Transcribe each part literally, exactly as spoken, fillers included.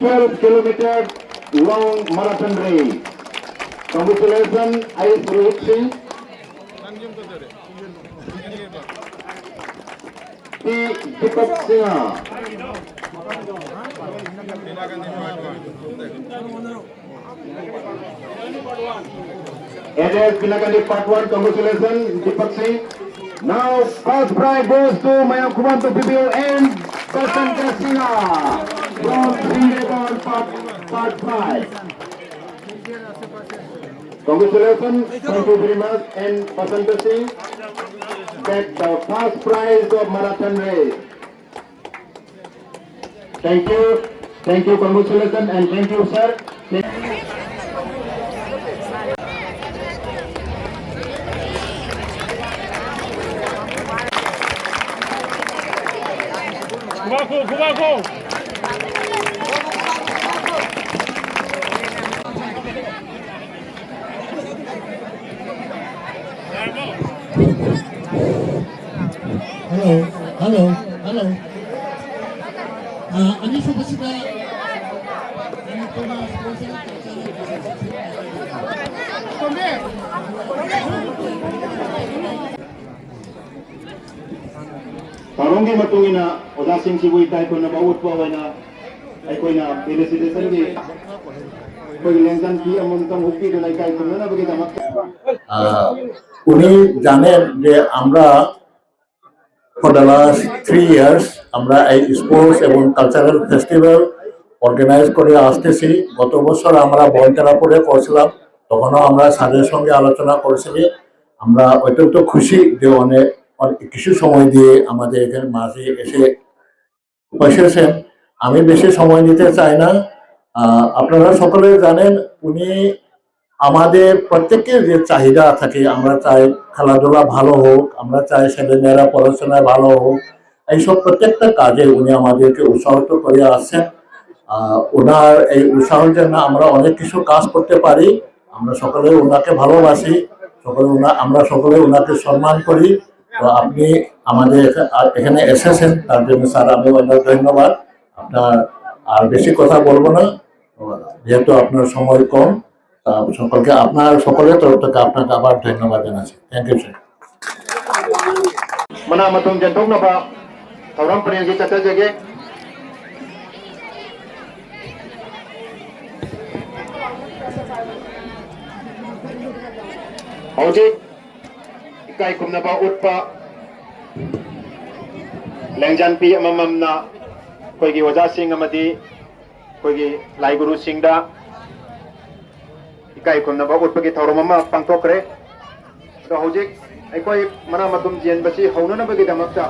twelve kilometer long marathon race. Congratulations, Ayush Rohit Singh. P. Deepak Singh. It is Pinakandi Part one. Congratulations, Deepak Singh. Now, first prize goes to Mayank Kumar P P O and Basant Singh from Singapore Part, Part five. Congratulations, thank you very much, and Basant Singh get the first prize of marathon race. Thank you, thank you, congratulations, and thank you, sir. Hello, hello, hello. Uh, আমি শুভেচ্ছা ꯊꯧꯔꯝꯒꯤ ꯃꯇꯨꯡ ꯏꯟꯅ ꯑꯣꯖꯥꯁꯤꯡꯁꯤꯕꯨ ꯏꯀꯥꯏ ꯈꯨꯝꯅꯕ ꯎꯠꯄ ꯑꯣꯏꯅ ꯑꯩꯈꯣꯏꯅ ꯐꯦꯂꯤꯁꯤꯇꯦꯁꯟꯒꯤ ꯑꯩꯈꯣꯏꯒꯤ ꯂꯦꯡꯖꯟ ꯐꯤ ꯑꯃꯃꯝꯇꯪ ꯍꯨꯛꯄꯤꯗꯨꯅ ꯏꯀꯥꯏ ꯈꯨꯝꯅꯅꯕꯒꯤꯗꯃꯛꯇ ꯑ, উনি জানেন যে আমরা for the last three years আমরা এই স্পোর্টস এবং কালচারাল ফেস্টিভ্যাল অর্গানাইজ করে আসতেছি। গত বছর আমরা বনতেরাপুরে করছিলাম, তখনও আমরা স্যারের সঙ্গে আলোচনা করেছি। আমরা অত্যন্ত খুশি যে অনেক, অনেক কিছু সময় দিয়ে আমাদের এখানে মাঝে এসে বসেছেন। আমি বেশি সময় নিতে চাই না। আহ, আপনারা সকলে জানেন, উনি আমাদের প্রত্যেকের যে চাহিদা থাকে, আমরা চাই খেলাধুলা ভালো হোক, আমরা চাই ছেলেমেয়েরা পড়াশোনায় ভালো হোক, এইসব প্রত্যেকটা কাজে উনি আমাদেরকে উৎসাহিত করে আসছেন। আহ, ওনার এই উৎসাহের জন্য আমরা অনেক কিছু কাজ করতে পারি। আমরা সকলে ওনাকে ভালোবাসি, সকলে ওনা-, আমরা সকলে ওনাকে সম্মান করি। তো আপনি আমাদের এখা-, আ-, এখানে এসেছেন, তার জন্য স্যার আমি অনেক ধন্যবাদ। আপনার আর বেশি কথা বলবো না, যেহেতু আপনার সময় কম। আহ, সকলকে, আপনার সকলের তরফ থেকে আপনাকে আবার ধন্যবাদ জানাচ্ছি। Thank you, sir. ꯃꯅꯥ ꯃꯊꯨꯝ ꯌꯦꯟꯊꯣꯛꯅꯕ ꯊꯧꯔꯝ ꯄꯔꯦꯡꯒꯤ ꯆꯠꯊꯖꯒꯦ꯫ ꯍꯧꯖꯤꯛ ꯏꯀꯥꯏ ꯈꯨꯝꯅꯕ ꯎꯠꯄ ꯂꯦꯡꯖꯟꯄꯤ ꯑꯃꯃꯝꯅ ꯑꯩꯈꯣꯏꯒꯤ ꯑꯣꯖꯥꯁꯤꯡ ꯑꯃꯗꯤ ꯑꯩꯈꯣꯏꯒꯤ ꯂꯥꯏ ꯒꯨꯔꯨꯁꯤꯡꯗ ꯏꯀꯥꯏ ꯈꯨꯝꯅꯕ ꯎꯠꯄꯒꯤ ꯊꯧꯔꯝ ꯑꯃ ꯄꯥꯡꯊꯣꯛꯈ꯭ꯔꯦ꯫ ꯑꯗꯣ ꯍꯧꯖꯤꯛ ꯑꯩꯈꯣꯏ ꯃꯅꯥ ꯃꯊꯨꯝ ꯌꯦꯟꯕꯁꯤ ꯍꯧꯅꯅꯕꯒꯤꯗꯃꯛꯇ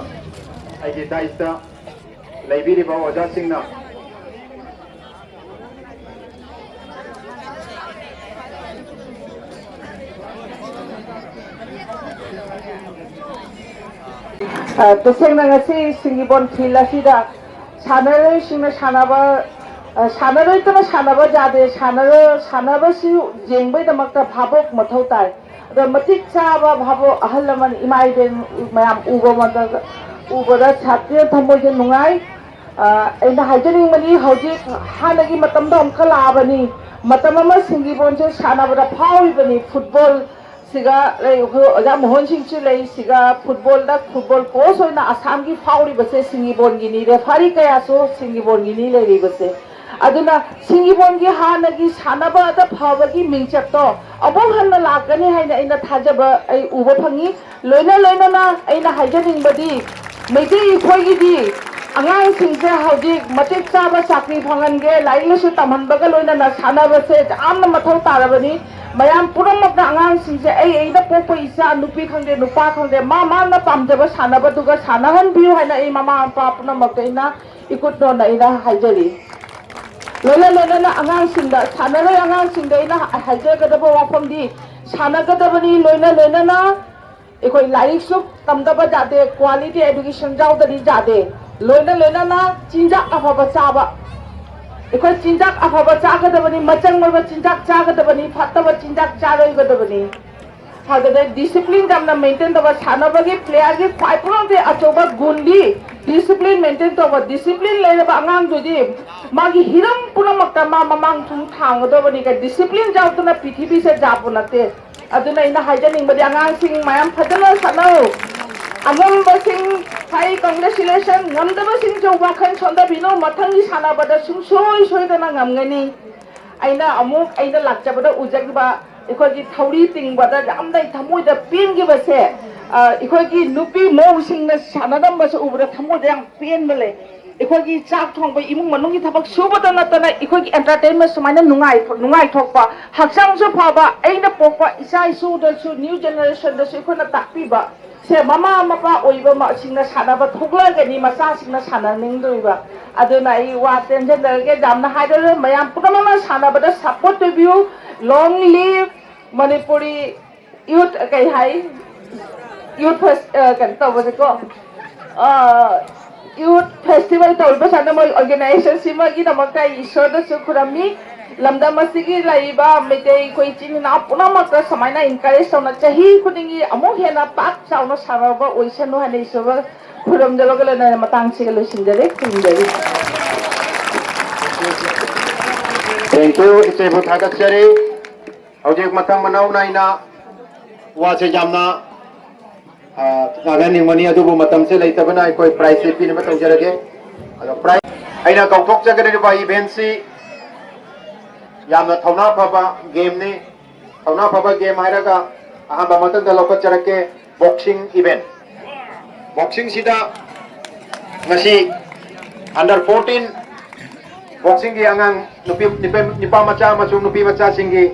ꯑꯩꯒꯤ ꯗꯥꯏꯁꯇ ꯂꯩꯕꯤꯔꯤꯕ ꯑꯣꯖꯥꯁꯤꯡꯅ ꯑ, ꯇꯁꯦꯡꯅ ꯉꯁꯤ ꯁꯤꯡꯒꯤꯕꯣꯟ ꯐꯤꯜ ꯑꯁꯤꯗ ꯁꯥꯟꯅꯔꯣꯏꯁꯤꯡꯅ ꯁꯥꯟꯅꯕ, ꯑ, ꯁꯥꯟꯅꯔꯣꯏꯇꯅ ꯁꯥꯟꯅꯕ ꯌꯥꯗꯦ꯫ ꯁꯥꯟꯅꯔꯣ-, ꯁꯥꯟꯅꯕꯁꯤ ꯌꯦꯡꯕꯩꯗꯃꯛꯇ ꯚꯥꯕꯣꯛ ꯃꯊꯧ ꯇꯥꯏ꯫ ꯑꯗꯣ ꯃꯇꯤꯛ ꯆꯥꯕ ꯚꯥꯕꯣꯛ, ꯑꯍꯜ ꯂꯃꯟ, ꯏꯃꯥ ꯏꯕꯦꯟ ꯃꯌꯥꯝ ꯎꯕ ꯃꯇꯝꯗ, ꯎꯕꯗ ꯁꯥꯊꯤꯅ ꯊꯃꯣꯏꯁꯦ ꯅꯨꯡꯉꯥꯏ꯫ ꯑ, ꯑꯩꯅ ꯍꯥꯏꯖꯅꯤꯡꯕꯅꯤ, ꯍꯧꯖꯤꯛ ꯍꯥꯟꯅꯒꯤ ꯃꯇꯝꯗ ꯑꯃꯨꯛꯀ ꯂꯥꯛꯑꯕꯅꯤ꯫ ꯃꯇꯝ ꯑꯃ ꯁꯤꯡꯒꯤꯕꯣꯟꯁꯦ ꯁꯥꯟꯅꯕꯗ ꯐꯥꯎꯔꯤꯕꯅꯤ꯫ ꯐꯨꯠꯕꯣꯜ ꯁꯤꯒ ꯂꯩ, ꯑꯩꯈꯣꯏ ꯑꯣꯖꯥ ꯃꯣꯍꯟ ꯁꯤꯡꯁꯨ ꯂꯩ꯫ ꯁꯤꯒ ꯐꯨꯠꯕꯣꯜꯗ ꯐꯨꯠꯕꯣꯜ ꯀꯣꯆ ꯑꯣꯏꯅ ꯑꯁꯥꯝꯒꯤ ꯐꯥꯎꯔꯤꯕꯁꯦ ꯁꯤꯡꯒꯤꯕꯣꯟꯒꯤꯅꯤ, ꯔꯦꯐꯥꯔꯤ ꯀꯌꯥꯁꯨ ꯁꯤꯡꯒꯤꯕꯣꯟꯒꯤꯅꯤ ꯂꯩꯔꯤꯕꯁꯦ꯫ ꯑꯗꯨꯅ ꯁꯤꯡꯒꯤꯕꯣꯟꯒꯤ ꯍꯥꯟꯅꯒꯤ ꯁꯥꯟꯅꯕꯗ ꯐꯕꯒꯤ ꯃꯤꯡꯆꯠꯇꯣ ꯑꯃꯨꯛ ꯍꯟꯅ ꯂꯥꯛꯀꯅꯤ ꯍꯥꯏꯅ ꯑꯩꯅ ꯊꯥꯖꯕ ꯑꯩ ꯎꯕ ꯐꯪꯉꯤ꯫ ꯂꯣꯏꯅ ꯂꯣꯏꯅꯅ ꯑꯩꯅ ꯍꯥꯏꯖꯅꯤꯡꯕꯗꯤ, ꯃꯩꯇꯩ ꯑꯩꯈꯣꯏꯒꯤꯗꯤ ꯑꯉꯥꯡꯁꯤꯡꯁꯦ ꯍꯧꯖꯤꯛ ꯃꯇꯤꯛ ꯆꯥꯕ ꯆꯥꯀ꯭ꯔꯤ ꯐꯪꯍꯟꯒꯦ, ꯂꯥꯏꯔꯤꯛ ꯂꯥꯏꯁꯨ ꯇꯝꯍꯟꯕꯒ ꯂꯣꯏꯅꯅ ꯁꯥꯟꯅꯕꯁꯦ ꯌꯥꯝꯅ ꯃꯊꯧ ꯇꯥꯔꯕꯅꯤ꯫ ꯃꯌꯥꯝ ꯄꯨꯝꯅꯃꯛꯅ ꯑꯉꯥꯡꯁꯤꯡꯁꯦ, ꯑꯩ ꯑꯩꯅ ꯄꯣꯛꯄ ꯏꯆꯥ, ꯅꯨꯄꯤ ꯈꯪꯗꯦ ꯅꯨꯄꯥ ꯈꯪꯗꯦ, ꯃꯥ ꯃꯥꯅ ꯄꯥꯝꯖꯕ ꯁꯥꯟꯅꯕꯗꯨꯒ ꯁꯥꯟꯅꯍꯟꯕꯤꯌꯨ ꯍꯥꯏꯅ ꯑꯩ ꯃꯃꯥ ꯃꯄꯥ ꯄꯨꯝꯅꯃꯛꯇ ꯑꯩꯅ ꯏꯀꯨꯠ ꯅꯣꯟꯅ ꯑꯩꯅ ꯍꯥꯏꯖꯔꯤ꯫ ꯂꯣꯏꯅ ꯂꯣꯏꯅꯅ ꯑꯉꯥꯡꯁꯤꯡꯗ, ꯁꯥꯟꯅꯔꯣꯏ ꯑꯉꯥꯡꯁꯤꯡꯗ ꯑꯩꯅ ꯍꯥꯏꯖꯒꯗꯕ ꯋꯥꯐꯝꯗꯤ, ꯁꯥꯟꯅꯒꯗꯕꯅꯤ, ꯂꯣꯏꯅ ꯂꯣꯏꯅꯅ ꯑꯩꯈꯣꯏ ꯂꯥꯏꯔꯤꯛꯁꯨ ꯇꯝꯗꯕ ꯌꯥꯗꯦ, ꯀ꯭ꯋꯥꯂꯤꯇꯤ ꯑꯦꯗꯨꯀꯦꯁꯟ ꯌꯥꯎꯗꯗꯤ ꯌꯥꯗꯦ꯫ ꯂꯣꯏꯅ ꯂꯣꯏꯅꯅ ꯆꯤꯟꯖꯥꯛ ꯑꯐꯕ ꯆꯥꯕ, ꯑꯩꯈꯣꯏ ꯆꯤꯟꯖꯥꯛ ꯑꯐꯕ ꯆꯥꯒꯗꯕꯅꯤ, ꯃꯆꯪ ꯑꯣꯏꯕ ꯆꯤꯟꯖꯥꯛ ꯆꯥꯒꯗꯕꯅꯤ, ꯐꯠꯇꯕ ꯆꯤꯟꯖꯥꯛ ꯆꯥꯔꯣꯏꯒꯗꯕꯅꯤ꯫ ꯑꯗꯨꯗ ꯗꯤꯁꯤꯄ꯭ꯂꯤꯟ ꯌꯥꯝꯅ ꯃꯦꯟꯇꯦꯟ ꯇꯧꯕ, ꯁꯥꯟꯅꯕꯒꯤ ꯄ꯭ꯂꯦꯌꯔꯒꯤ ꯈ꯭ꯋꯥꯏ ꯄꯨꯝꯅꯃꯛꯇꯒꯤ ꯑꯆꯧꯕ ꯒꯨꯟꯗꯤ ꯗꯤꯁꯤꯄ꯭ꯂꯤꯟ ꯃꯦꯟꯇꯦꯟ ꯇꯧꯕ, ꯗꯤꯁꯤꯄ꯭ꯂꯤꯟ ꯂꯩꯔꯕ ꯑꯉꯥꯡꯗꯨꯗꯤ ꯃꯥꯒꯤ ꯍꯤꯔꯝ ꯄꯨꯝꯅꯃꯛꯇ ꯃꯥ ꯃꯃꯥꯡ ꯊꯨꯡ ꯊꯥꯡꯒꯗꯕꯅꯤ꯫ ꯗꯤꯁꯤꯄ꯭ꯂꯤꯟ ꯌꯥꯎꯗꯅ ꯄ꯭ꯔꯤꯊꯤꯕꯤꯁꯦ ꯖꯥꯄ ꯅꯠꯇꯦ꯫ ꯑꯗꯨꯅ ꯑꯩꯅ ꯍꯥꯏꯖꯅꯤꯡꯕꯗꯤ, ꯑꯉꯥꯡꯁꯤꯡ ꯃꯌꯥꯝ ꯐꯖꯅ ꯁꯥꯟꯅꯧ꯫ ꯑꯉꯝꯕꯁꯤꯡ ꯍꯥꯏ, ꯀꯪꯒ꯭ꯔꯦꯆꯨꯂꯦꯁꯟ꯫ ꯉꯝꯗꯕꯁꯤꯡꯁꯨ ꯋꯥꯈꯜ ꯁꯣꯟꯊꯕꯤꯅꯨ, ꯃꯊꯪꯒꯤ ꯁꯥꯟꯅꯕꯗ ꯁꯨꯡꯁꯣꯏ ꯁꯣꯏꯗꯅ ꯉꯝꯒꯅꯤ꯫ ꯑꯩꯅ ꯑꯃꯨꯛ ꯑꯩꯅ ꯂꯥꯛꯆꯕꯗ ꯎꯖꯈꯤꯕ ꯑꯩꯈꯣꯏꯒꯤ ꯊꯧꯔꯤ ꯆꯤꯡꯕꯗ ꯌꯥꯝꯅ ꯊꯃꯣꯏꯗ ꯄꯦꯟꯈꯤꯕꯁꯦ, ꯑ, ꯑꯩꯈꯣꯏꯒꯤ ꯅꯨꯄꯤ ꯃꯧꯁꯤꯡꯅ ꯁꯥꯟꯅꯔꯝꯕꯁꯦ ꯎꯕꯗ ꯊꯃꯣꯏꯗ ꯌꯥꯝ ꯄꯦꯟꯕ ꯂꯩ꯫ ꯑꯩꯈꯣꯏꯒꯤ ꯆꯥꯛ ꯊꯣꯡꯕ, ꯏꯃꯨꯡ ꯃꯅꯨꯡꯒꯤ ꯊꯕꯛ ꯁꯨꯕꯗ ꯅꯠꯇꯅ ꯑꯩꯈꯣꯏꯒꯤ ꯑꯦꯟꯇꯔꯇꯦꯟꯃꯦꯟ ꯁꯨꯃꯥꯏꯅ ꯅꯨꯡꯉꯥꯏ-, ꯅꯨꯡꯉꯥꯏꯊꯣꯛꯄ, ꯍꯛꯆꯥꯡꯁꯨ ꯐꯕ, ꯑꯩꯅ ꯄꯣꯛꯄ ꯏꯆꯥ ꯏꯁꯨꯗꯁꯨ, ꯅ꯭ꯌꯨ ꯖꯦꯅꯦꯔꯦꯁꯟꯗꯁꯨ ꯑꯩꯈꯣꯏꯅ ꯇꯥꯛꯄꯤꯕ ꯁꯦ, ꯃꯃꯥ ꯃꯄꯥ ꯑꯣꯏꯕ ꯃꯁꯤꯡꯅ ꯁꯥꯟꯅꯕ ꯊꯣꯛꯂꯛꯑꯒꯅꯤ ꯃꯆꯥꯁꯤꯡꯅ ꯁꯥꯟꯅꯅꯤꯡꯗꯣꯏꯕ꯫ ꯑꯗꯨꯅ ꯑꯩ ꯋꯥ ꯇꯦꯟꯖꯟꯗꯔꯒꯦ, ꯌꯥꯝꯅ ꯍꯥꯏꯔꯔꯣꯏ꯫ ꯃꯌꯥꯝ ꯄꯨꯝꯅꯃꯛꯅ ꯁꯥꯟꯅꯕꯗ ꯁꯞꯄꯣꯔꯠ ꯇꯧꯕꯤꯌꯨ꯫ Long live ꯃꯅꯤꯄꯨꯔꯤ ꯌꯨꯠ, ꯀꯩ ꯍꯥꯏ, ꯌꯨꯠ ꯐꯦꯁ-, ꯑ, ꯀꯩꯅꯣ ꯇꯧꯕꯁꯦꯀꯣ, ꯑ, ꯌꯨꯠ ꯐꯦꯁꯇꯤꯚꯦꯜ ꯇꯧꯔꯤꯕ ꯁꯥꯟꯅ ꯃꯣꯏ ꯑꯣꯔꯒꯅꯥꯏꯖꯦꯁꯟꯁꯤꯃꯒꯤꯗꯃꯛꯇ ꯑꯩ ꯏꯁꯣꯔꯗꯁꯨ ꯈꯨꯔꯝꯃꯤ꯫ ꯂꯝꯗꯝ ꯑꯁꯤꯒꯤ ꯂꯩꯔꯤꯕ ꯃꯩꯇꯩ ꯑꯩꯈꯣꯏ ꯏꯆꯤꯟ ꯏꯅꯥꯎ ꯄꯨꯝꯅꯃꯛꯇ ꯁꯨꯃꯥꯏꯅ ꯏꯟꯀꯔꯦꯖ ꯇꯧꯅ ꯆꯍꯤ ꯈꯨꯗꯤꯡꯒꯤ ꯑꯃꯨꯛ ꯍꯦꯟꯅ ꯄꯥꯛ ꯆꯥꯎꯅ ꯁꯥꯟꯅꯕ ꯑꯣꯏꯁꯅꯨ ꯍꯥꯏꯅ ꯏꯁꯣꯔꯒ ꯈꯨꯔꯨꯝꯖꯕꯒ ꯂꯣꯏꯅꯅ ꯃꯇꯥꯡꯁꯤꯒ ꯂꯣꯏꯁꯤꯟꯖꯔꯦ꯫ ꯈꯨꯔꯨꯝꯖꯔꯤ꯫ Thank you, ꯏꯆꯦꯕꯨ ꯊꯥꯒꯠꯆꯔꯤ꯫ ꯍꯧꯖꯤꯛ ꯃꯊꯪ ꯃꯅꯥꯎ ꯅꯥꯏꯅ ꯋꯥꯁꯦ ꯌꯥꯝꯅ, ꯑ, ꯉꯥꯡꯍꯟꯅꯤꯡꯕꯅꯤ, ꯑꯗꯨꯕꯨ ꯃꯇꯝꯁꯦ ꯂꯩꯇꯕꯅ ꯑꯩꯈꯣꯏ ꯄ꯭ꯔꯥꯏꯖꯁꯦ ꯄꯤꯅꯕ ꯇꯧꯖꯔꯒꯦ꯫ ꯑꯗꯣ ꯄ꯭ꯔꯥꯏꯖ ꯑꯩꯅ ꯀꯧꯊꯣꯛꯆꯒꯗꯧꯔꯤꯕ ꯏꯚꯦꯟꯁꯤ ꯌꯥꯝꯅ ꯊꯧꯅꯥ ꯐꯕ ꯒꯦꯝꯅꯤ꯫ ꯊꯧꯅꯥ ꯐꯕ ꯒꯦꯝ ꯍꯥꯏꯔꯒ ꯑꯍꯥꯟꯕ ꯃꯊꯪꯗ ꯂꯧꯈꯠꯆꯔꯛꯀꯦ, ꯕꯣꯛꯁꯤꯡ ꯏꯚꯦꯟ꯫ ꯕꯣꯛꯁꯤꯡꯁꯤꯗ ꯉꯁꯤ under fourteen ꯕꯣꯛꯁꯤꯡꯒꯤ ꯑꯉꯥꯡ ꯅꯨꯄꯤ, ꯅꯨꯄꯤ, ꯅꯨꯄꯥ ꯃꯆꯥ ꯑꯃꯁꯨꯡ ꯅꯨꯄꯤ ꯃꯆꯥꯁꯤꯡꯒꯤ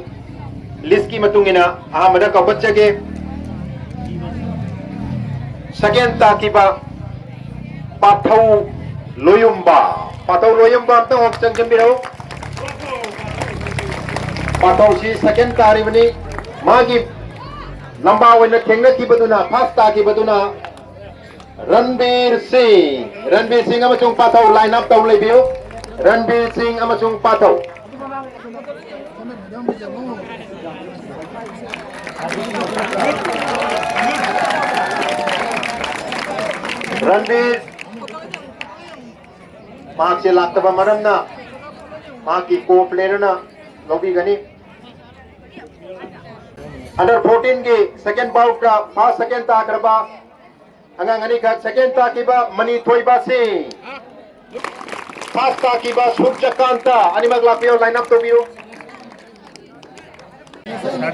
ꯂꯤꯁꯀꯤ ꯃꯇꯨꯡ ꯏꯟꯅ ꯑꯍꯥꯟꯕꯗ ꯀꯧꯈꯠꯆꯒꯦ꯫ ꯁꯦꯀꯦꯟ ꯇꯥꯈꯤꯕ ꯄꯥꯊꯧ ꯂꯣꯌꯨꯝꯕ꯫ ꯄꯥꯊꯧ ꯂꯣꯌꯨꯝꯕ ꯑꯝꯇ ꯍꯣꯞ ꯆꯪꯁꯤꯟꯕꯤꯔꯛꯎ꯫ ꯄꯥꯊꯧꯁꯤ ꯁꯦꯀꯦꯟ ꯇꯥꯔꯤꯕꯅꯤ꯫ ꯃꯥꯒꯤ ꯂꯝꯕꯥ ꯑꯣꯏꯅ ꯊꯦꯡꯅꯈꯤꯕꯗꯨꯅ, ꯐꯥꯔꯁ ꯇꯥꯈꯤꯕꯗꯨꯅ ꯔꯟꯕꯤꯔ ꯁꯤꯡ꯫ ꯔꯟꯕꯤꯔ ꯁꯤꯡ ꯑꯃꯁꯨꯡ ꯄꯥꯊꯧ ꯂꯥꯏꯟ ꯑꯞ ꯇꯧ ꯂꯩꯕꯤꯌꯨ꯫ ꯔꯟꯕꯤꯔ ꯁꯤꯡ ꯑꯃꯁꯨꯡ ꯄꯥꯊꯧ꯫ ꯔꯟꯕꯤꯔ ꯃꯍꯥꯛꯁꯦ ꯂꯥꯛꯇꯕ ꯃꯔꯝꯅ ꯃꯍꯥꯛꯀꯤ ꯀꯣ ꯄ꯭ꯂꯦꯌꯔꯅ ꯂꯧꯕꯤꯒꯅꯤ꯫ ꯑꯟꯗꯔ ꯐꯣꯔꯇꯤꯟꯒꯤ ꯁꯦꯀꯦꯟ ꯕꯥꯎꯠꯇ ꯐꯥꯔꯁ ꯁꯦꯀꯦꯟ ꯇꯥꯈ꯭ꯔꯕ ꯑꯉꯥꯡ ꯑꯅꯤꯈꯛ, ꯁꯦꯀꯦꯟ ꯇꯥꯈꯤꯕ ꯃꯅꯤ ꯊꯣꯏꯕ ꯁꯤꯡ, ꯐꯥꯔꯁ ꯇꯥꯈꯤꯕ ꯁꯨꯔꯖꯀꯥꯟꯇ, ꯑꯅꯤꯃꯛ ꯂꯥꯛꯄꯤꯌꯨ, ꯂꯥꯏꯟ ꯑꯞ ꯇꯧꯕꯤꯌꯨ꯫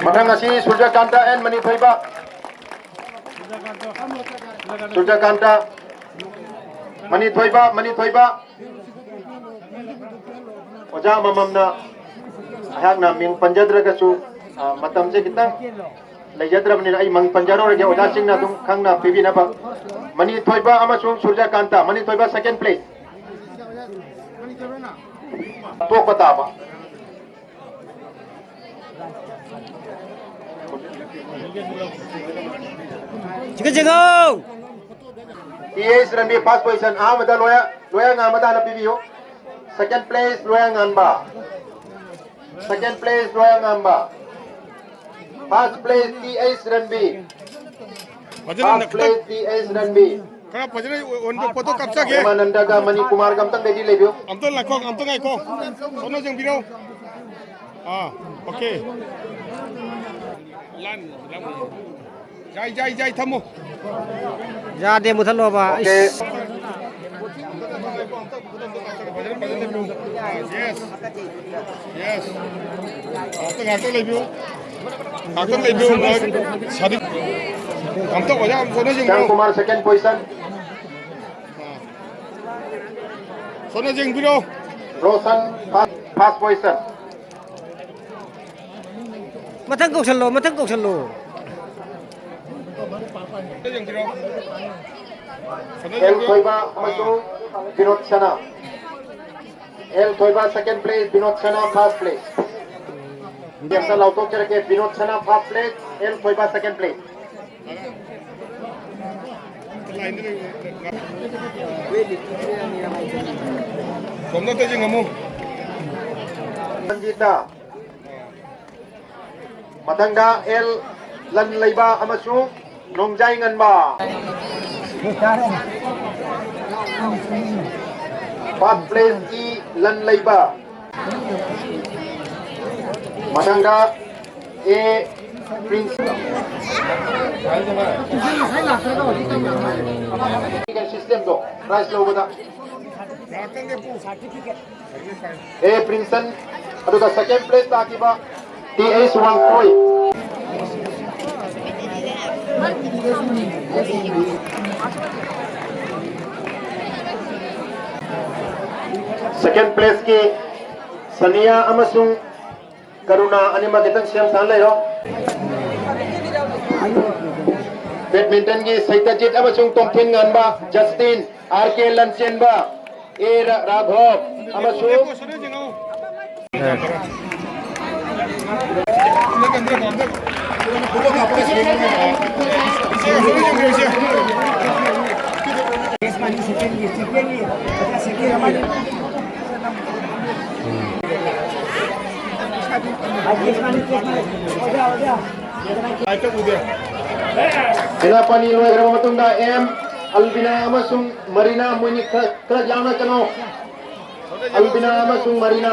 ꯃꯊꯪ ꯑꯁꯤ ꯁꯨꯔꯖꯀꯥꯟꯇ ꯑꯦꯟ ꯃꯅꯤ ꯊꯣꯏꯕ꯫ ꯁꯨꯔꯖꯀꯥꯟꯇ, ꯃꯅꯤ ꯊꯣꯏꯕ, ꯃꯅꯤ ꯊꯣꯏꯕ꯫ ꯑꯣꯖꯥ ꯑꯃꯃꯝꯅ ꯑꯩꯍꯥꯛꯅ ꯃꯤꯡ ꯄꯟꯖꯗ꯭ꯔꯒꯁꯨ, ꯑ, ꯃꯇꯝꯁꯦ ꯈꯤꯇꯪ ꯂꯩꯖꯗ꯭ꯔꯕꯅꯤꯅ ꯑꯩ ꯃꯤꯡ ꯄꯟꯖꯔꯔꯣꯏꯒꯦ꯫ ꯑꯣꯖꯥꯁꯤꯡꯅ ꯑꯗꯨꯝ ꯈꯪꯅ ꯄꯤꯕꯤꯅꯕ꯫ ꯃꯅꯤ ꯊꯣꯏꯕ ꯑꯃꯁꯨꯡ ꯁꯨꯔꯖꯀꯥꯟꯇ, ꯃꯅꯤ ꯊꯣꯏꯕ ꯁꯦꯀꯦꯟ ꯄ꯭ꯂꯦꯁ꯫ ꯇꯣꯛꯄ ꯇꯥꯕ꯫ ꯆꯤꯡꯈꯠ ꯆꯤꯡꯈꯧ! ꯇꯤ ꯑꯩꯆ ꯔꯟꯕꯤꯔ ꯐꯥꯔꯁ ꯄꯣꯖꯤꯁꯟ꯫ ꯑꯍꯥꯟꯕꯗ ꯂꯣꯌꯥ, ꯂꯣꯌꯥ ꯉꯥꯟꯕꯗ ꯍꯥꯟꯅ ꯄꯤꯕꯤꯌꯨ꯫ ꯁꯦꯀꯦꯟ ꯄ꯭ꯂꯦꯁ ꯂꯣꯌꯥ ꯉꯥꯟꯕ꯫ ꯁꯦꯀꯦꯟ ꯄ꯭ꯂꯦꯁ ꯂꯣꯌꯥ ꯉꯥꯟꯕ꯫ First place T H Ranbir. ꯐꯖꯅ ꯐꯥꯔꯁ ꯅꯛꯇꯪ ꯄ꯭ꯂꯦꯁ ꯇꯤ ꯑꯩꯆ ꯔꯟꯕꯤꯔ꯫ ꯈꯔ ꯐꯖꯅ ꯑꯣꯟꯕ ꯐꯣꯇꯣ ꯀꯥꯞꯆꯒꯦ꯫ ꯄ꯭ꯔꯦꯃꯥꯅꯟꯗꯒ ꯃꯅꯤ ꯀꯨꯃꯥꯔꯒ ꯑꯝꯇꯪ ꯂꯩꯗꯤ ꯂꯩꯕꯤꯌꯨ꯫ ꯑꯝꯇ ꯉꯥꯏꯈꯣ, ꯑꯝꯇ ꯉꯥꯏꯈꯣ꯫ ꯁꯣꯝꯗ ꯌꯦꯡꯕꯤꯔꯣ꯫ ꯑꯥ, ꯑꯣꯀꯦ꯫ ꯂꯥꯟ, ꯂꯥꯟ꯫ ꯌꯥꯏ, ꯌꯥꯏ, ꯌꯥꯏ, ꯊꯝꯃꯣ꯫ ꯌꯥꯗꯦ, ꯃꯨꯊꯠꯂꯣꯕ꯫ ꯑꯣꯀꯦ꯫ ꯏꯁ꯫ ꯌꯦꯁ꯫ ꯌꯦꯁ꯫ ꯉꯥꯛꯇꯪ, ꯉꯥꯛꯇꯪ ꯂꯩꯕꯤꯌꯨ꯫ ꯉꯥꯛꯇꯪ ꯂꯩꯕꯤꯌꯨ꯫ ꯁꯥꯗꯤ-, ꯑꯝꯇ ꯑꯣꯖꯥ ꯑꯃ ꯁꯣꯝꯗ ꯌꯦꯡꯕꯤꯔꯣ꯫ ꯁ꯭ꯌꯥꯝ ꯀꯨꯃꯥꯔ ꯁꯦꯀꯦꯟ ꯄꯣꯖꯤꯁꯟ꯫ ꯁꯣꯝꯗ ꯌꯦꯡꯕꯤꯔꯣ꯫ Roshan first, first position. ꯃꯊꯪ ꯀꯧꯁꯜꯂꯣ, ꯃꯊꯪ ꯀꯧꯁꯜꯂꯣ꯫ ꯁꯣꯝꯗ ꯑꯦꯜ ꯌꯦꯡꯕꯤꯔꯣ꯫ ꯊꯣꯏꯕ ꯑꯃꯁꯨꯡ ꯕꯤꯅꯣꯗ ꯁꯅꯥ꯫ ꯑꯦꯜ ꯊꯣꯏꯕ ꯁꯦꯀꯦꯟ ꯄ꯭ꯂꯦꯁ, ꯕꯤꯅꯣꯗ ꯁꯅꯥ ꯐꯥꯔꯁ ꯄ꯭ꯂꯦꯁ꯫ ꯒꯦꯝꯗ ꯂꯥꯎꯊꯣꯛꯆꯔꯛꯀꯦ, ꯕꯤꯅꯣꯗ ꯁꯅꯥ ꯐꯥꯔꯁ ꯄ꯭ꯂꯦꯁ, ꯑꯦꯜ ꯊꯣꯏꯕ ꯁꯦꯀꯦꯟ ꯄ꯭ꯂꯦꯁ꯫ ꯁꯣꯝꯗ ꯑꯝꯇ ꯌꯦꯡꯉꯝꯃꯨ꯫ ꯔꯟꯖꯤꯇꯥ꯫ ꯃꯊꯪꯗ ꯑꯦꯜ ꯂꯟꯂꯩꯕ ꯑꯃꯁꯨꯡ ꯅꯣꯡꯖꯥꯏ ꯉꯟꯕ꯫ First place ꯀꯤ ꯂꯟ ꯂꯩꯕ꯫ ꯃꯊꯪꯗ A Prince꯫ System ꯗꯣ prize ꯂꯧꯕꯗ꯫ A Princeton ꯑꯗꯨꯒ second place ꯇꯥꯈꯤꯕ T H Wangkhoi꯫ Second place ꯀꯤ ꯁꯅꯤꯌꯥ ꯑꯃꯁꯨꯡ ꯀꯔꯨꯅꯥ ꯑꯅꯤꯃꯛ ꯈꯤꯇꯪ ꯁꯦꯝ ꯁꯥꯅ ꯂꯩꯔꯣ꯫ Badminton ꯒꯤ ꯁꯩꯇꯖꯤꯠ ꯑꯃꯁꯨꯡ ꯇꯣꯝꯊꯤꯟ ꯉꯥꯟꯕ, Justin, R K ꯂꯟꯆꯦꯟꯕ, A ꯔꯥ-, ꯔꯥꯘꯣꯕ ꯑꯃꯁꯨꯡ ꯁꯦꯅꯥꯄꯥꯅꯤ ꯂꯣꯏꯈ꯭ꯔꯕ ꯃꯇꯨꯡꯗ M ꯑꯜꯕꯤꯅꯥ ꯑꯃꯁꯨꯡ ꯃꯔꯤꯅꯥ ꯃꯣꯏꯅꯤ ꯈꯔ, ꯈꯔ ꯌꯥꯡꯅ ꯆꯪꯉꯣ꯫ ꯑꯜꯕꯤꯅꯥ ꯑꯃꯁꯨꯡ ꯃꯔꯤꯅꯥ꯫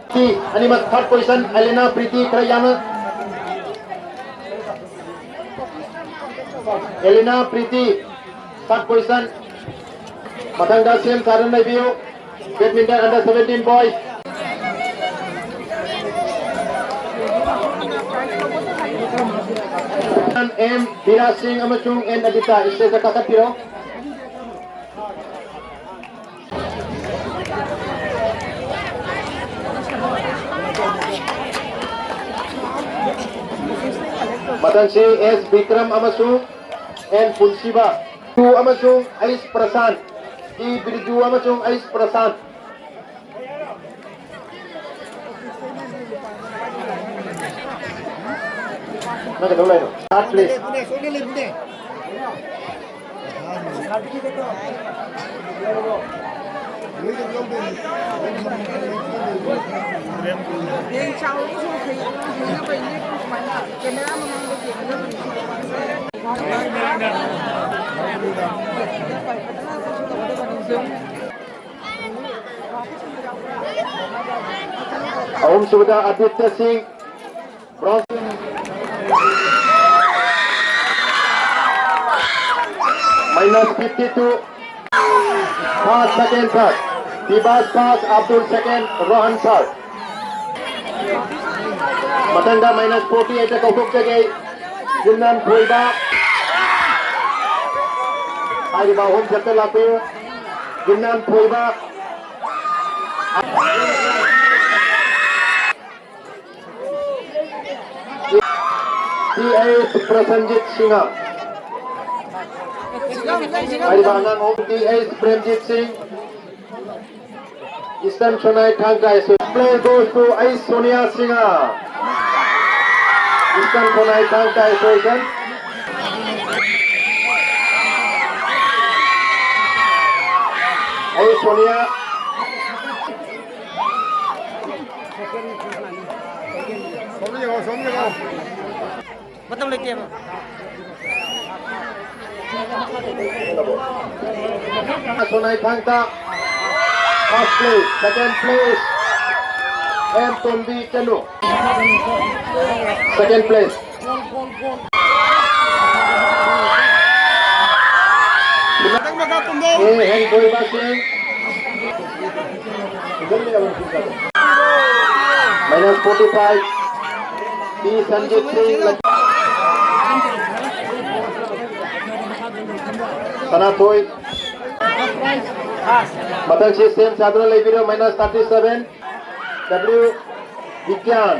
ꯄ꯭ꯔꯤꯇꯤ, ꯑꯅꯤꯃꯛ third position, ꯑꯦꯂꯤꯅꯥ ꯄ꯭ꯔꯤꯇꯤ ꯈꯔ ꯌꯥꯡꯅ꯫ ꯑꯦꯂꯤꯅꯥ ꯄ꯭ꯔꯤꯇꯤ, third position꯫ ꯃꯊꯪꯗ ꯁꯦꯝ ꯁꯥꯗꯨꯅ ꯂꯩꯕꯤꯌꯨ꯫ Badminton under seventeen boys꯫ M ꯕꯤꯔꯥꯖ ꯁꯤꯡ ꯑꯃꯁꯨꯡ N ꯑꯗꯤꯇꯥ stage ꯀꯥꯈꯠꯄꯤꯔꯣ꯫ ꯃꯊꯪꯁꯤ S ꯕꯤꯀ꯭ꯔꯝ ꯑꯃꯁꯨꯡ N ꯄꯨꯟꯁꯤꯕ꯫ ꯇꯨ ꯑꯃꯁꯨꯡ ꯑꯩꯁ ꯄ꯭ꯔꯁꯥꯟ꯫ ꯇꯤ ꯕꯤꯔꯖꯨ ꯑꯃꯁꯨꯡ ꯑꯩꯁ ꯄ꯭ꯔꯁꯥꯟ꯫ ꯅꯪ ꯀꯩꯗꯧ ꯂꯩꯅꯣ? Start, please꯫ ꯑꯍꯨꯝꯁꯨꯕꯗ ꯑꯗꯤꯇ꯭ꯌ ꯁꯤꯡ, bronze, minus fifty two, first, second, third, Bibas first, Abdul second, Rohan third. ꯃꯊꯪꯗ minus forty eight ꯀꯧꯊꯣꯛꯆꯒꯦ꯫ ꯌꯨꯝꯅꯥꯝ ꯊꯣꯏꯕ꯫ ꯍꯥꯏꯔꯤꯕ ꯑꯍꯨꯝ ꯈꯛꯇ ꯂꯥꯛꯄꯤꯌꯨ꯫ ꯌꯨꯝꯅꯥꯝ ꯊꯣꯏꯕ꯫ T H Prasanjit Singh. ꯍꯥꯏꯔꯤꯕ ꯑꯉꯥꯡ ꯑꯍꯨꯝ, ꯇꯤ ꯑꯩꯆ ꯄ꯭ꯔꯦꯝꯖꯤꯠ ꯁꯤꯡ, Eastern Sonai Thangka Association. Play goes to H. Sonia Singha, Eastern Sonai Thangka Association. H. Sonia. ꯃꯇꯝ ꯂꯩꯇꯦꯕ꯫ Sonai Thangka, first place, second place, M. Tombi Chanu, second place. ꯃꯊꯪ ꯃꯈꯥ ꯀꯨꯝꯃꯣ꯫ A. Henthoi Basing, minus forty five, B. Sanjit Singh, Sanathoi. ꯃꯊꯪꯁꯤ ꯁꯦꯝ ꯁꯥꯗꯨꯅ ꯂꯩꯕꯤꯔꯣ, minus thirty seven, W. Vigyan,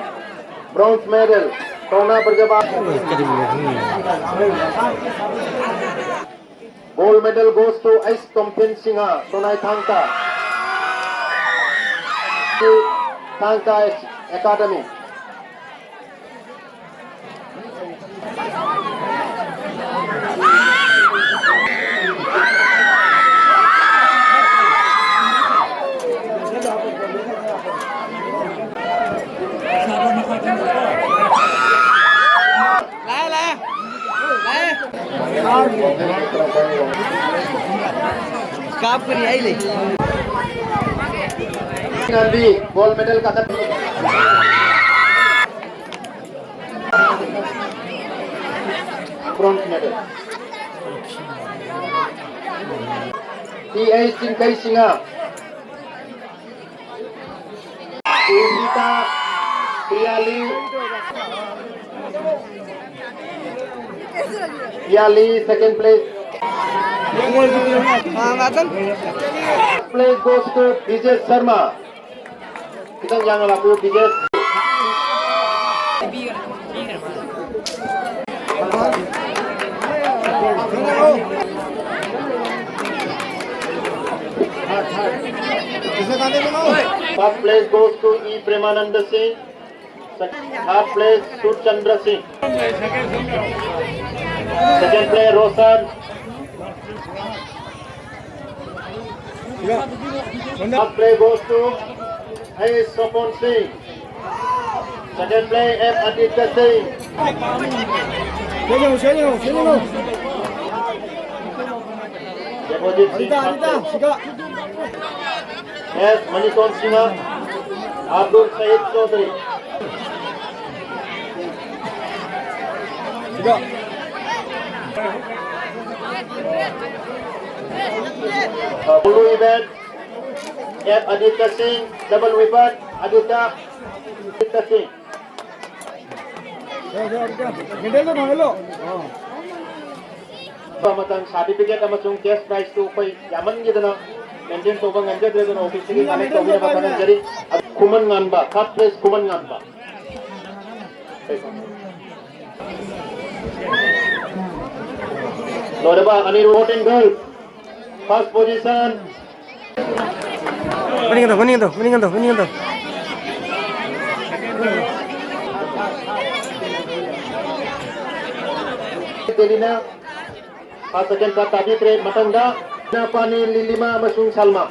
bronze medal, Kauna Brajabat. Gold medal goes to H. Tomthen Singha, Sonai Thangka, Thangka Academy. ꯂꯥꯛꯑꯦ, ꯂꯥꯛꯑꯦ꯫ ꯂꯥꯛꯑꯦ꯫ ꯀꯥꯞꯀꯅꯤ ꯑꯩ ꯂꯩ꯫ ꯉꯥꯟꯕꯤ, gold medal ꯀꯥꯈꯠ-, bronze medal꯫ T H Chingkhei Singh. Urmita Piyali, Piyali, second place꯫ First place goes to Bijesh Sharma. ꯈꯤꯇꯪ ꯌꯥꯡꯅ ꯂꯥꯛꯄꯤꯌꯨ, Bijesh. First place goes to E Premananda Singh. Sec-, third place, Surchandra Singh. Second place, Roshan. First place goes to A Sopon Singh. Second place, F Aditya Singh. Deposit Singh, first place. S Manikon Singha, Abdul Said Chaudhary. Uh, blue event, F Aditya Singh, double weapon, Aditya, Aditya Singh. ꯃꯇꯝ certificate ꯑꯃꯁꯨꯡ cash prize two ꯑꯩꯈꯣꯏ ꯌꯥꯝꯃꯟꯈꯤꯗꯅ maintain ꯇꯧꯕ ꯉꯝꯖꯗ꯭ꯔꯦ, ꯑꯗꯨꯅ office ꯇꯒꯤ collect ꯇꯧꯕꯤꯅꯕ ꯈꯪꯍꯟꯖꯔꯤ꯫ ꯈꯨꯃꯟ ꯉꯥꯟꯕ, third place ꯈꯨꯃꯟ ꯉꯥꯟꯕ꯫ ꯂꯣꯏꯔꯕ ꯑꯅꯤꯔꯨ ꯍꯣꯇꯦꯜ ꯒꯔꯜ, first position꯫ ꯃꯅꯤꯡꯗꯣ, ꯃꯅꯤꯡꯗꯣ, ꯃꯅꯤꯡꯗꯣ, ꯃꯅꯤꯡꯗꯣ꯫ ꯗꯦꯂꯤꯅ first, second ꯀꯥ ꯇꯥꯕꯤꯈ꯭ꯔꯦ꯫ ꯃꯊꯪꯗ ꯄꯥꯅꯤ, ꯂꯤꯂꯤꯃꯥ ꯑꯃꯁꯨꯡ ꯁꯜꯃꯥ꯫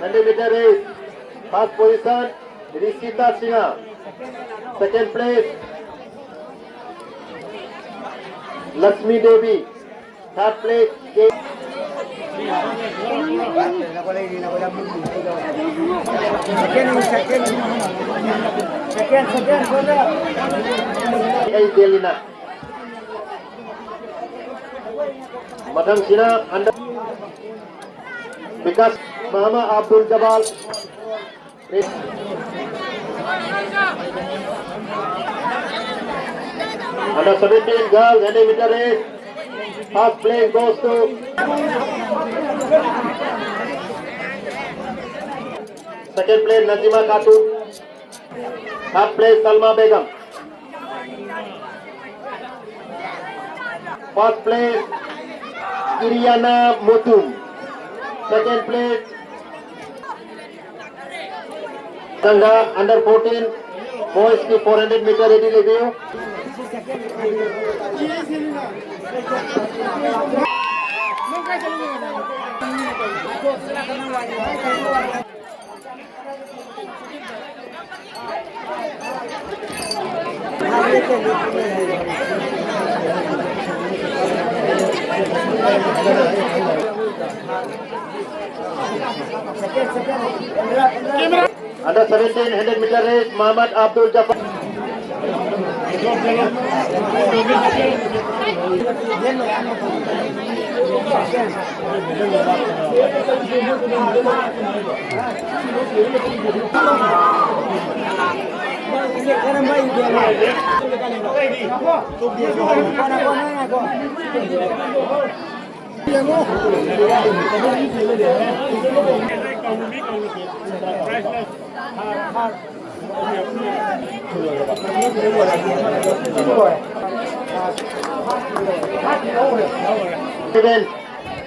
Hundred meter race, first position, Rishita Singha. Second place, Lakshmi Devi. Third place, K. Second, second. Second, second, brother. K. Delina. ꯃꯊꯪꯁꯤꯅ under Vikas Muhammad Abdul Jabbar. Under seventeen girls hundred meter race. First place goes to second place Najima Khatun. Third place Salma Begum. First place Iriana Motum. Second place Sangha under fourteen boys ki four hundred meter ready lebiyo. Under seventeen hundred meter race, Muhammad Abdul Jafar.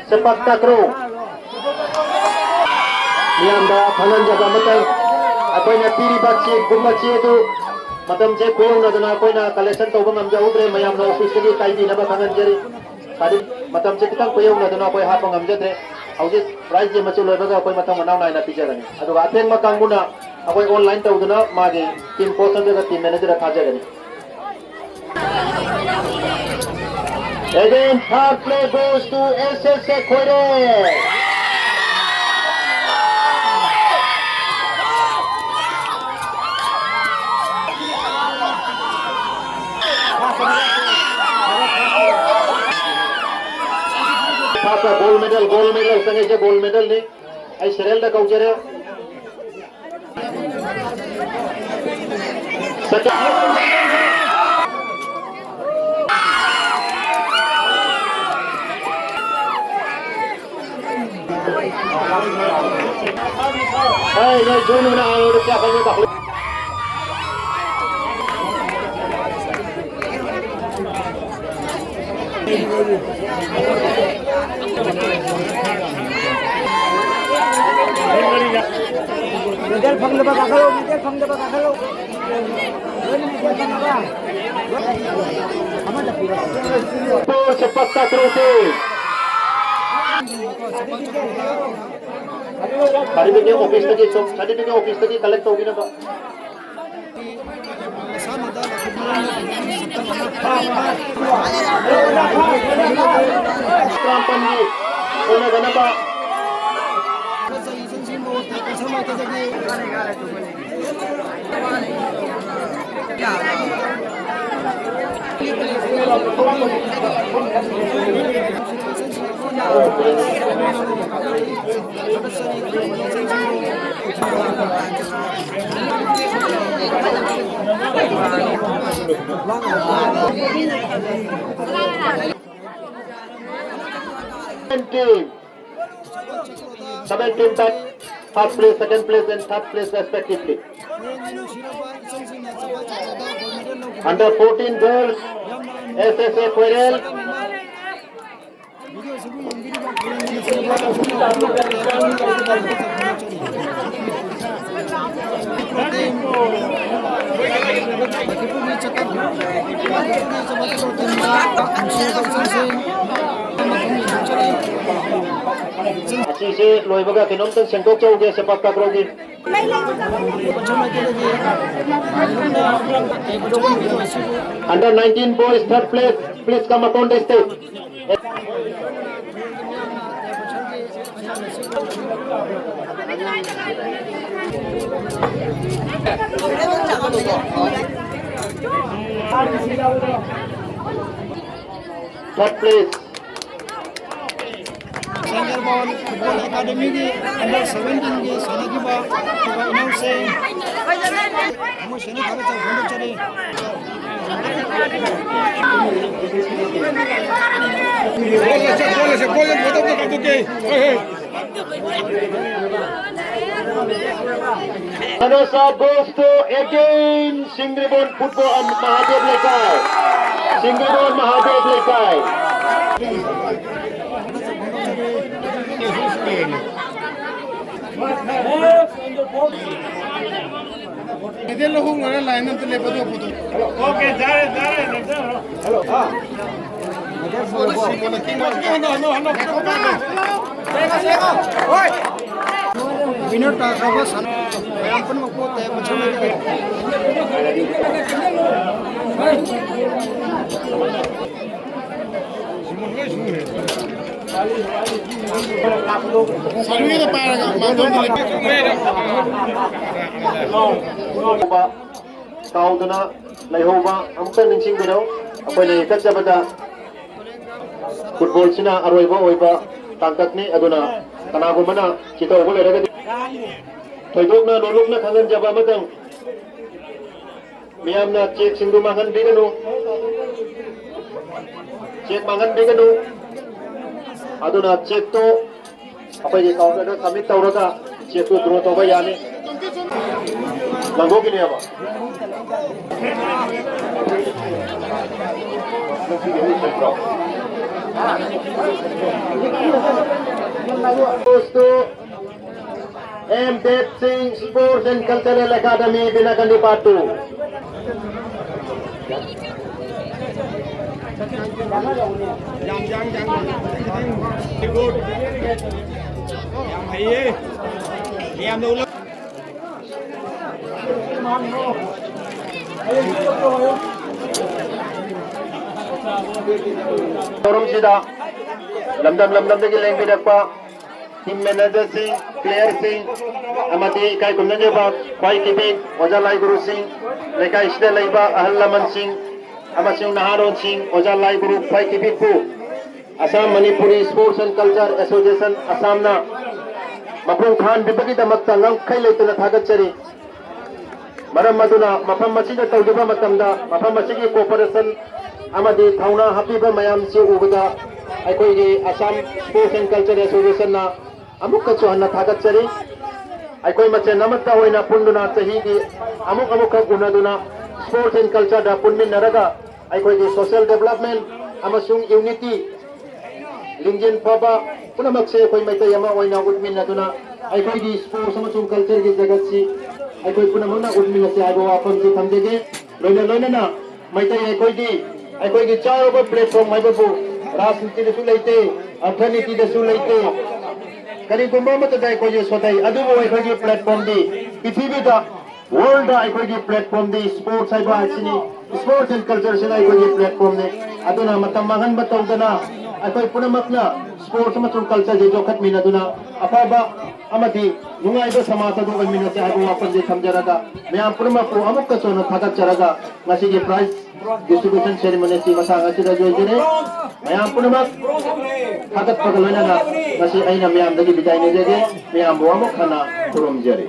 Sepak takraw. ꯃꯤꯌꯥꯝꯗ ꯈꯪꯍꯟꯖꯕ ꯑꯃꯇꯪ, ꯑꯩꯈꯣꯏꯅ ꯄꯤꯔꯤꯕ ꯆꯦꯛꯀꯨꯝꯕ ꯆꯦ ꯑꯗꯨ ꯃꯇꯝꯁꯦ ꯈꯨꯌꯧꯅꯗꯅ ꯑꯩꯈꯣꯏꯅ collection ꯇꯧꯕ ꯉꯝꯖꯍꯧꯗ꯭ꯔꯦ꯫ ꯃꯌꯥꯝꯅ office ꯇꯒꯤ ꯀꯥꯏꯕꯤꯅꯕ ꯈꯪꯍꯟꯖꯔꯤ꯫ ꯃꯇꯝꯁꯦ ꯈꯤꯇꯪ ꯈꯨꯌꯧꯅꯗꯅ ꯑꯩꯈꯣꯏ ꯍꯥꯞꯄ ꯉꯝꯖꯗ꯭ꯔꯦ꯫ ꯍꯧꯖꯤꯛ prize game ꯑꯁꯤ ꯂꯣꯏꯕꯒ ꯑꯩꯈꯣꯏ ꯃꯊꯪ ꯃꯅꯥꯎ ꯅꯥꯏꯅ ꯄꯤꯖꯒꯅꯤ꯫ ꯑꯗꯨꯒ ꯑꯊꯦꯡꯕ ꯀꯥꯡꯕꯨꯅ ꯑꯩꯈꯣꯏ online ꯇꯧꯗꯨꯅ ꯃꯥꯒꯤ team coach ꯅꯠꯇ꯭ꯔꯒ team manager ꯊꯥꯖꯒꯅꯤ꯫ Again, third place goes to S S A Khoirel. Gold medal, gold medal, ꯆꯪꯉꯛꯏꯁꯦ gold medal ꯅꯤ꯫ ꯑꯩ serial ꯗ ꯀꯧꯖꯔꯦ꯫ Medal ꯐꯪꯗꯕ ꯀꯥꯈꯠꯂꯣ, medal ꯐꯪꯗꯕ ꯀꯥꯈꯠꯂꯣ꯫ ꯂꯣꯏꯅ medal ꯐꯪꯅꯕ꯫ ꯑꯃꯗ ꯄꯤꯔꯣ꯫ Sports ꯄꯠꯇ ꯇꯔꯨꯛꯇꯤ꯫ Certificate office ꯇꯒꯤ ꯁꯨꯝ, certificate office ꯇꯒꯤ collect ꯇꯧꯕꯤꯅꯕ꯫ ꯃꯁꯥꯟꯅꯗ ꯂꯥꯛꯄ ꯃꯔꯝꯅ ꯁꯛꯇꯝ ꯑꯃ ꯄꯥꯝꯕ꯫ ꯇꯔꯥꯃꯥꯄꯟꯒꯤ ꯍꯣꯠꯅꯒꯅꯕ꯫ ꯆꯍꯤ ꯆꯪꯁꯤꯟꯕ ꯋꯥꯇ ꯀꯟꯁꯔ ꯃꯥꯏꯀꯩꯗꯒꯤ Seventeen. Seventeen that first place, second place and third place respectively. Under fourteen girls, S S A Khoirel. ꯑꯁꯤꯁꯦ ꯂꯣꯏꯕꯒ ꯀꯩꯅꯣꯝꯇꯪ ꯁꯦꯡꯗꯣꯛꯆꯍꯧꯒꯦ ꯁꯦꯄꯥꯛ ꯇꯥꯀ꯭ꯔꯣꯒꯤ꯫ Under nineteen boys, third place, please come upon the stage. Third place. Sangar Bhawan Football Academy ꯒꯤ under seventeen ꯒꯤ ꯁꯥꯟꯅꯈꯤꯕ ꯑꯗꯨꯒ ꯏꯅꯥꯎꯁꯤꯡ ꯊꯃꯣꯏ ꯁꯦꯡꯅ ꯊꯥꯒꯠꯆꯕ ꯐꯣꯡꯗꯣꯛꯆꯔꯤ꯫ Ball ꯑꯁꯦ, ball ꯑꯁꯦ, ball ꯑꯁꯦ, ꯃꯊꯛꯇ ꯀꯥꯞꯊꯣꯛꯀꯦ꯫ ꯍꯣꯏ, ꯍꯣꯏ꯫ Runners up goes to again Singribon Football Mahadev Lekai. Singribon Mahadev Lekai. Medal ꯑꯍꯨꯝ ꯂꯣꯏꯔ ꯂꯥꯏꯟ ꯑꯝꯇ ꯂꯦꯞꯄꯗꯣ ꯐꯣꯇꯣ꯫ Okay, ꯌꯥꯔꯦ, ꯌꯥꯔꯦ, ꯂꯦꯞꯊꯔꯣ꯫ ꯐꯣꯇꯣ ꯁꯤꯃꯣꯟꯅ ꯈꯤꯡꯕ꯫ ꯍꯟꯅꯣ, ꯍꯟꯅꯣ, ꯍꯟꯅꯣ, ꯍꯟꯅꯣ, ꯍꯟꯅꯣ꯫ ꯋꯤꯅꯔ ꯇꯥꯈ꯭ꯔꯕ ꯁꯥꯟꯅ-, ꯃꯌꯥꯝ ꯄꯨꯝꯅꯃꯛꯄꯨ ꯇꯌꯥꯝꯕ ꯁꯣꯏꯗꯅ ꯁꯥꯔꯨꯏꯗ ꯄꯥꯏꯔꯒ ꯃꯥꯡꯗꯧꯕ ꯂꯩꯇꯦ꯫ ꯀꯥꯎꯗꯅ ꯂꯩꯍꯧꯕ ꯑꯃꯨꯛꯇ ꯅꯤꯡꯁꯤꯡꯕꯤꯔꯧ꯫ ꯑꯩꯈꯣꯏꯅ ꯏꯟꯈꯠꯆꯕꯗ ꯐꯨꯠꯕꯣꯜꯁꯤꯅ ꯑꯔꯣꯏꯕ ꯑꯣꯏꯕ ꯇꯥꯡꯀꯛꯅꯤ꯫ ꯑꯗꯨꯅ ꯀꯅꯥꯒꯨꯝꯕꯅ ꯁꯤ ꯇꯧꯕ ꯂꯩꯔꯒꯗꯤ ꯊꯣꯏꯗꯣꯛꯅ ꯅꯣꯂꯨꯛꯅ ꯈꯪꯍꯟꯖꯕ ꯑꯃꯇꯪ, ꯃꯤꯌꯥꯝꯅ ꯆꯦꯛꯁꯤꯡꯗꯨ ꯃꯥꯡꯍꯟꯕꯤꯒꯅꯨ, ꯆꯦꯛ ꯃꯥꯡꯍꯟꯕꯤꯒꯅꯨ꯫ ꯑꯗꯨꯅ ꯆꯦꯛꯇꯣ ꯑꯩꯈꯣꯏꯒꯤ ꯀꯥꯎꯟꯇꯔꯗ ꯁꯕꯃꯤꯠ ꯇꯧꯔꯒ ꯆꯦꯛꯇꯨ ꯗ꯭ꯔꯣ ꯇꯧꯕ ꯌꯥꯅꯤ꯫ ꯂꯪꯊꯣꯛꯈꯤꯅꯦꯕ꯫ Goes to M Dev Singh Sports and Cultural Academy, Binakandi Part two. ꯌꯥꯝ ꯍꯩꯌꯦ꯫ ꯌꯥꯝꯅ ꯎꯠꯂꯛ- ꯊꯧꯔꯝꯁꯤꯗ ꯂꯝꯗꯝ ꯂꯝꯗꯝꯗꯒꯤ ꯂꯦꯡꯕꯤꯔꯛꯄ team managerꯁꯤꯡ, playerꯁꯤꯡ ꯑꯃꯗꯤ ꯏꯀꯥꯏ ꯈꯨꯝꯅꯖꯕ ꯈ꯭ꯋꯥꯏ ꯀꯤꯕꯤ ꯑꯣꯖꯥ ꯂꯥꯏ ꯒꯨꯔꯨꯁꯤꯡ, ꯂꯩꯀꯥꯏꯁꯤꯗ ꯂꯩꯕ ꯑꯍꯜ ꯂꯃꯟꯁꯤꯡ ꯑꯃꯁꯨꯡ ꯅꯍꯥꯔꯣꯜꯁꯤꯡ ꯑꯣꯖꯥ ꯂꯥꯏ ꯒꯨꯔꯨ ꯈ꯭ꯋꯥꯏ ꯀꯤꯕꯤꯕꯨ Assam Manipuri Sports and Culture Association ꯑꯁꯥꯝꯅ ꯃꯄꯨꯡ ꯐꯥꯍꯟꯕꯤꯕꯒꯤꯗꯃꯛꯇ ꯉꯝꯈꯩ ꯂꯩꯇꯅ ꯊꯥꯒꯠꯆꯔꯤ꯫ ꯃꯔꯝ ꯑꯗꯨꯅ ꯃꯐꯝ ꯑꯁꯤꯗ ꯇꯧꯔꯤꯕ ꯃꯇꯝꯗ ꯃꯐꯝ ꯑꯁꯤꯒꯤ cooperation ꯑꯃꯗꯤ ꯊꯧꯅꯥ ꯍꯥꯞꯄꯤꯕ ꯃꯌꯥꯝꯁꯤ ꯎꯕꯗ ꯑꯩꯈꯣꯏꯒꯤ ꯑꯁꯥꯝ Sports and Culture Associationꯅ ꯑꯃꯨꯛꯀꯁꯨ ꯍꯟꯅ ꯊꯥꯒꯠꯆꯔꯤ꯫ ꯑꯩꯈꯣꯏ ꯃꯁꯦꯟ ꯑꯃꯠꯇ ꯑꯣꯏꯅ ꯄꯨꯟꯗꯨꯅ ꯆꯍꯤꯒꯤ ꯑꯃꯨꯛ ꯑꯃꯨꯛꯈꯛ ꯎꯅꯗꯨꯅ Sports and Cultureꯗ ꯄꯨꯟꯃꯤꯟꯅꯔꯒ ꯑꯩꯈꯣꯏꯒꯤ social development ꯑꯃꯁꯨꯡ unity, ꯂꯤꯡꯖꯦꯜ ꯐꯕ ꯄꯨꯝꯅꯃꯛꯁꯦ ꯑꯩꯈꯣꯏ ꯃꯩꯇꯩ ꯑꯃ ꯑꯣꯏꯅ ꯎꯠꯃꯤꯟꯅꯗꯨꯅ ꯑꯩꯈꯣꯏꯒꯤ sports ꯑꯃꯁꯨꯡ cultureꯒꯤ ꯖꯒꯠꯁꯤ ꯑꯩꯈꯣꯏ ꯄꯨꯝꯅꯃꯛꯅ ꯎꯠꯃꯤꯟꯅꯁꯤ ꯍꯥꯏꯕ ꯋꯥꯐꯝꯁꯤ ꯊꯝꯖꯒꯦ꯫ ꯂꯣꯏꯅ ꯂꯣꯏꯅꯅ ꯃꯩꯇꯩ ꯑꯩꯈꯣꯏꯗꯤ ꯑꯩꯈꯣꯏꯒꯤ ꯆꯥꯎꯔꯕ platform ꯍꯥꯏꯕꯕꯨ ꯔꯥꯖꯅꯤꯇꯤꯗꯁꯨ ꯂꯩꯇꯦ, ꯑꯔꯊꯅꯤꯇꯤꯗꯁꯨ ꯂꯩꯇꯦ, ꯀꯔꯤꯒꯨꯝꯕ ꯑꯃꯠꯇꯗ ꯑꯩꯈꯣꯏꯁꯦ ꯁꯣꯊꯩ꯫ ꯑꯗꯨꯕꯨ ꯑꯩꯈꯣꯏꯒꯤ platformꯗꯤ ꯄ꯭ꯔꯤꯊꯤꯕꯤꯗ worldꯗ ꯑꯩꯈꯣꯏꯒꯤ platformꯗꯤ sports ꯍꯥꯏꯕ ꯑꯁꯤꯅꯤ꯫ Sports and Cultureꯁꯤꯅ ꯑꯩꯈꯣꯏꯒꯤ platformꯅꯤ꯫ ꯑꯗꯨꯅ ꯃꯇꯝ ꯃꯥꯡꯍꯟꯕ ꯇꯧꯗꯅ ꯑꯩꯈꯣꯏ ꯄꯨꯝꯅꯃꯛꯅ sports ꯑꯃꯁꯨꯡ cultureꯁꯦ ꯌꯣꯛꯈꯠꯃꯤꯟꯅꯗꯨꯅ ꯑꯐꯕ ꯑꯃꯗꯤ ꯅꯨꯡꯉꯥꯏꯕ ꯁꯃꯥꯖ ꯑꯗꯨ ꯑꯣꯏꯃꯤꯟꯅꯁꯦ ꯍꯥꯏꯕ ꯋꯥꯐꯝꯁꯦ ꯊꯝꯖꯔꯒ ꯃꯌꯥꯝ ꯄꯨꯝꯅꯃꯛꯄꯨ ꯑꯃꯨꯛꯀꯁꯨ ꯍꯟꯅ ꯊꯥꯒꯠꯆꯔꯒ ꯉꯁꯤꯒꯤ prize distribution ceremony ꯑꯁꯤ ꯃꯇꯥꯡ ꯑꯁꯤꯗ ꯂꯣꯏꯖꯔꯦ꯫ ꯃꯌꯥꯝ ꯄꯨꯝꯅꯃꯛ ꯊꯥꯒꯠꯄꯒ ꯂꯣꯏꯅꯅ ꯉꯁꯤ ꯑꯩꯅ ꯃꯌꯥꯝꯗꯒꯤ ꯕꯤꯗꯥꯏ ꯅꯤꯖꯒꯦ꯫ ꯃꯌꯥꯝꯕꯨ ꯑꯃꯨꯛ ꯍꯟꯅ ꯈꯨꯔꯨꯝꯖꯔꯤ꯫